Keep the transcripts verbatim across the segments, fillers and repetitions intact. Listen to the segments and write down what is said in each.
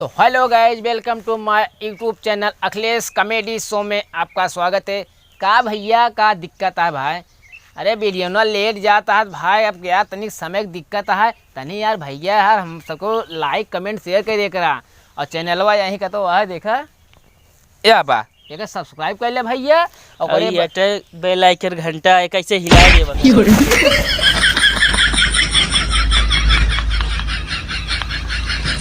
तो hello guys, welcome to my YouTube channel अखिलेश comedy show में आपका स्वागत है। का भइया, का दिक्कत है भाई? अरे वीडियो ना लेट जाता है भाई, अब यार तनिक समय की दिक्कत है, तनी यार भइया यार हम सबको like comment share कर दे करा, और चैनलवा यहीं का तो वह देखा या बा। एकर subscribe कर ले भइया, और अरे करे ब- ये bell icon घंटा है, कैसे हिला दे बता।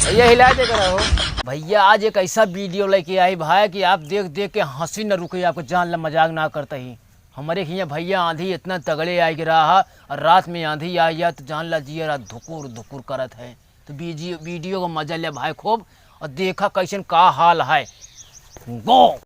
भइया हिला दे करा हो। भइया आज एक ऐसा वीडियो लेके आई भाई कि आप देख देख के हंसी न रुके, आपको जान ला मजाक ना करता ही। हमारे हियाँ भइया आंधी इतना तगड़े आए के रहा, और रात में आंधी आई या तो जान ला जिया रात धुकुर धुकुर करत है। तो बीजी-, वीडियो का मजा ले भाई खूब, और देखा कैसन का हाल है। गो।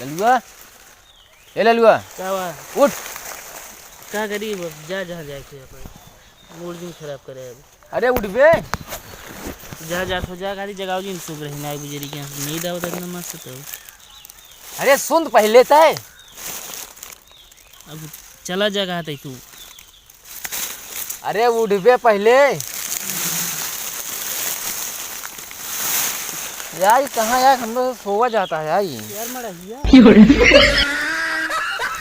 ललुआ, ए ललुआ, का बा? उठ। का करी, अब जा जहाँ जाए के अपन, मूड जिन खराब करे अब। अरे उठ बे। जा, जा, तो जा, गाड़ी जगाओ जिन, सुबह रही ना बुजरी के, नींद आवत इतना मस्त तो। अरे सुन तो पहले तय। अब चला जा, कहा तय तू। अरे उठ बे पहले। यार, ये कहाँ यार, हम लोग सोवा जाता है यार, ये। यार, मड़हिया।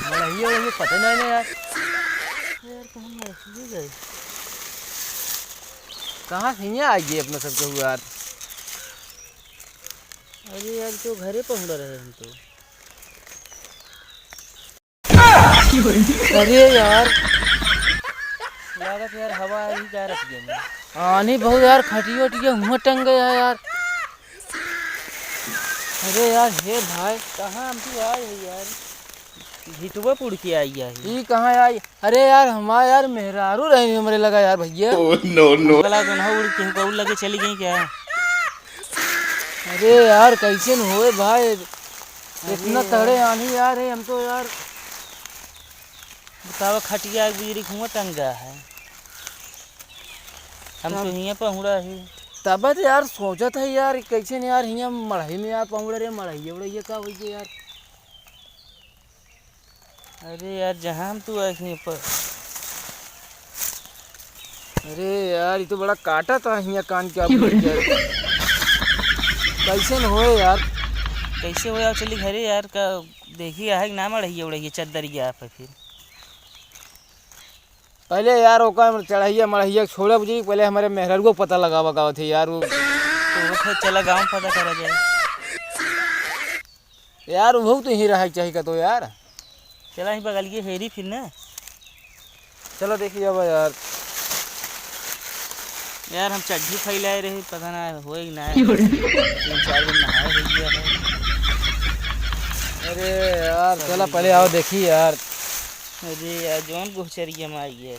मड़हिया, वही पता नहीं ना यार। यार, कहाँ मड़हिया गए? कहाँ से हियाँ आ गए अपना सबके हुआ यार? अरे यार, तो घरे पहुँचा रहे हम तो। अरे यार, लागत यार हवा आई जा रखी है। आनी बहुत यार, खटिया उटिया हुआ टंग गया यार। अरे यार, हे भाई। कहाँ हम तू आए है यार? भितुआ पुड़ के आई है। ई कहाँ आई? अरे यार, हमार यार मेहरारू रही हमरे लगा यार भइया। Oh, no, no। गला तो ना उड़ के कौल लगे चली गई क्या? अरे यार, कैसे न होए भाई? अरे इतना यार। तगड़े आनी यार है, हम तो यार। बतावा, खटिया एक बुजरी हुआ टंगा है। हम तो तब हियाँ पहुँड़ा ही। तब तो यार सोचत है यार, कैसे न यार हियाँ मड़ही में यार पहुँड़ा रे, मड़ही उड़ैया का होई के यार। अरे यार, जहाँ हम तू आए हियाँ पर। अरे यार, ये तो बड़ा काटा था हियाँ कान क्या बोल के। कैसे न होए यार? कैसे हो यार, चली घरे यार, का देखी आहे कि ना मड़हिया उड़हिया चद्दरिया पे फिर। पहले यार ओका चढ़ैया मड़हिया छोड़े बुझी, पहले हमारे मेहरारू को पता लगावा गावत है यार वो। तो वो फिर चला गाँव पता करा जाए। यार, उहू तो यहीं रहे के चाही का तो यार। चला ही बगलिए हेरी फिर ना। चलो देखिए अब यार। यार, हम चड्ढी फैलाए रहे, पता ना होए कि ना। तीन चार दिन नहाए हो गया है। अरे यार, चला पहले आओ देखी यार। अरे यार, जौन गोहचरिया में आई है।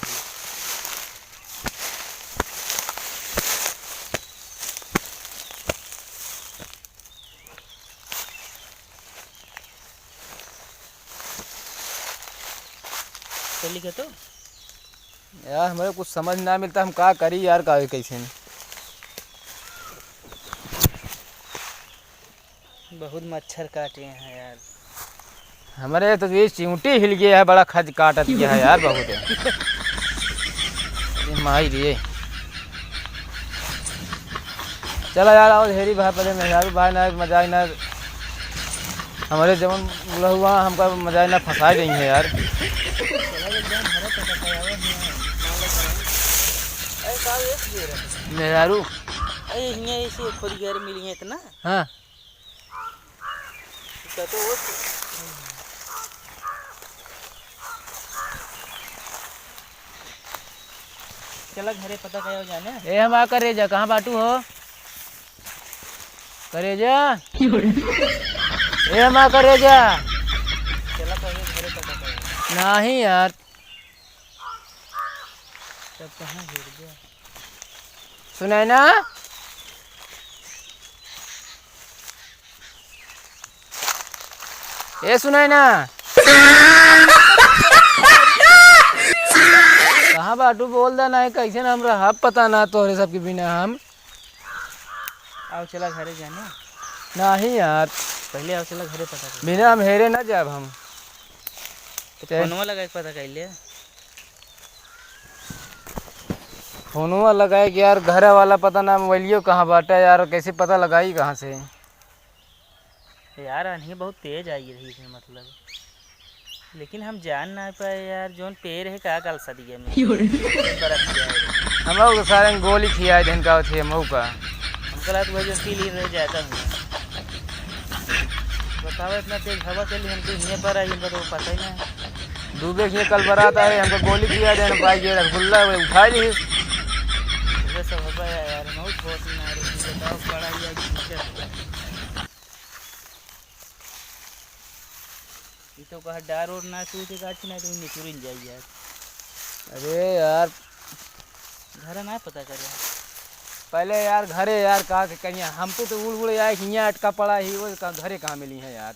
चली का तो? यार, हमरे कुछ समझ ना मिलता, हम का करी यार, का कैसे नहीं। बहुत मच्छर काटे हैं यार। हमरे तो ये चिमटी हिल गया है, बड़ा खज काटत गया है यार, बहुत है। अरे माई रे। चला यार, आओ ढेरी भाई, पहले मेहरारू भाई ना, मजाक ना, हमरे जवन बुढ़हुआ हमका मजाक ना फंसा गई है यार। मेहरारू। अरे हियाँ ऐसे खोद गया रे, मिली है इतना। हाँ। चला घरे पता कयो जाने। ए हमार करेजा, कहाँ बाटू हो? करेजा। ए हमार करेजा। चला पहिले घरे पता कयो। नाही यार। तब कहाँ गिर गया? सुनाई ना? ए सुनाई ना? कहाँ बाटू, बोल दा ना, कैसे ना हम रहब पता ना तोहरे सबके बिना हम। आओ चला घरे जाने। नाही यार। पहिले आओ चला घरे पता कर। बिना हम हेरे ना जाब हम। तो चाहे फोनवा लगा के पता कर ले। फोनवा लगाए के यार, घरे वाला पता ना मोबाइलियो कहाँ बाटे यार, कैसे पता लगाई कहाँ से? यार, आन्ही बहुत तेज आई रही इसमें, मतलब, लेकिन हम जान ना पाए यार, जौन पेड़ है का काल सदिया में। क्यों रे? जौन बरफ के आए। हम लोग तो सारे गोली खियाए देन का होती है मऊ का। हमका लगा तो वही जौन पी ली रह जाता हूँ। बताओ, इतना तेज हवा चली, हम तो हियाँ पर आई, हमका तो पता ही ना। डूबे के कल बारात आए, हमको गोली खिया देन, भाई ये रसगुल्ला वो उठा ली। ये सब हवा है यार, बहुत बहुत मारे, बताओ, बड़ा ही आज। ई तो कहा डार ओर ना टूटे गाछ, नहीं तो निचुरिन जाई यार। अरे यार। घर ना पता करे। पहले यार घरे यार का के कहिया, हम तो, तो उड़ उड़ आए, हियाँ अटका पड़ा ही, वो का घरे कहाँ मिली है यार।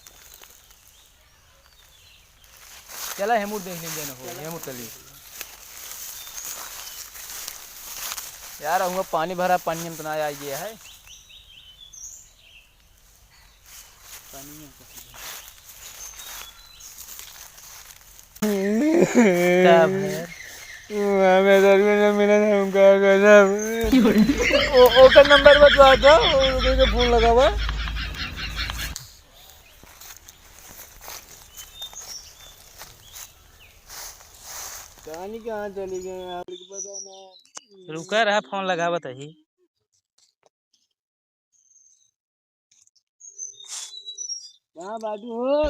चला हेमुर देख लीजिए ना हो, हेमुर चली। यार हुआ पानी भरा, पानी में तो ना आई गया है। का भैया? हमें दर्द में मिला था, हम का गजब। ओ, ओकर नंबर बतवा दो, ओकर फोन लगावा। जानी कहाँ चली गए, हमरे के पता ना। रुका रहा, फोन लगावत ही। कहाँ बाटू हो?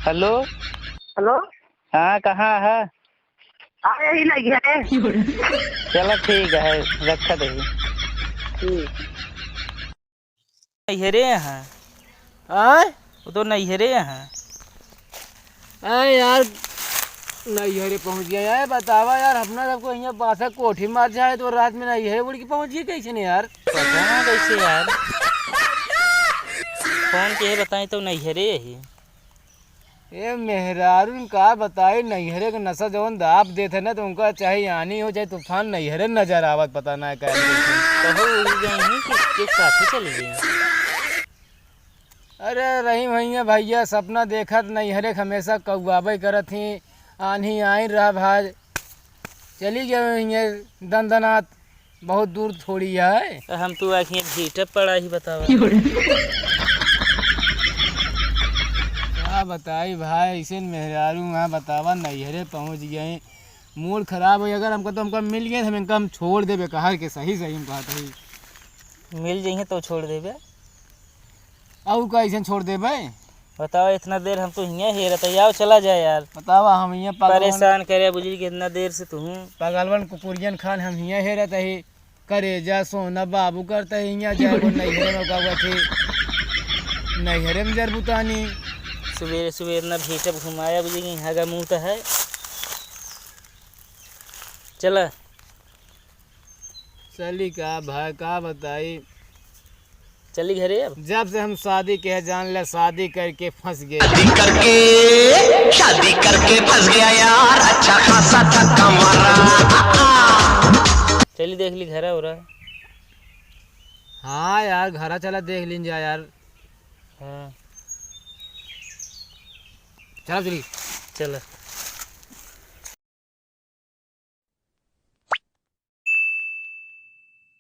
हेलो। हेलो। हाँ, कहाँ है? आ, यही लगी है। चलो ठीक है, रखा दही। ठीक। नैहरे यहाँ। आय? वो तो नैहरे यहाँ। आय यार, नैहरे पहुँच गया यार। बतावा यार, अपना सबको यहाँ बासा कोठी मार जाए तो रात में नैहरे उड़ के पहुँच गए कैसे नहीं यार? पता ना कैसे यार। फोन के बताई तो नैहरे यही। ए मेहरारून का बताई, नैहरे के नशा जवन दाब देत है ना, तो उनका चाहे आनी हो चाहे तूफान, नैहरे नजर आवत, पता ना का। कहो उड़ गई हैं कि एक साथ ही चली गई? अरे रही भैया, भैया सपना देखत नैहरे के हमेशा कौआबे करत ही, आन्ही आइन रहा भाज, चली गए हैं दनदनात। बहुत दूर थोड़ी है। हम तो आखिर भीटा पड़ा ही बतावा। का बताई भाई, ऐसे मेहरारू वहाँ बतावा, नैहरे पहुँच गए, मूड खराब हो। अगर हमको तो हमको मिल गए, हम इनका हम छोड़ देबे, कहा के सही सही हम कहत हई। मिल जइहे तो छोड़ देबे। अउ का अइसन छोड़ देबे? बतावा, इतना देर हम तो हियाँ हेरत हई, आओ चला जाए यार। बतावा, हम हियाँ पागलवन परेशान करे बुझी कि इतना देर से तू। पागलवन कुकुरियन खान हम हियाँ हेरत हई, करेजा सोना बाबू करत हई, हियाँ जाए वो नैहरे में का हुआ थी, नैहरे में जर बुतानी। सुबेरे सुबेरे ना भेटब घुमाया बुझी कि यहाँ का मुँह तो है। चला। चली का भाई, का बताई। चली घरे अब। जब से हम शादी के है, जान ले, शादी करके फंस गए। शादी करके, शादी करके फंस गया यार, अच्छा खासा धक्का मारा। चली देख ली घरा उरा। हाँ यार, घरा चला देख लीन जा यार। हाँ। चला चली। चला।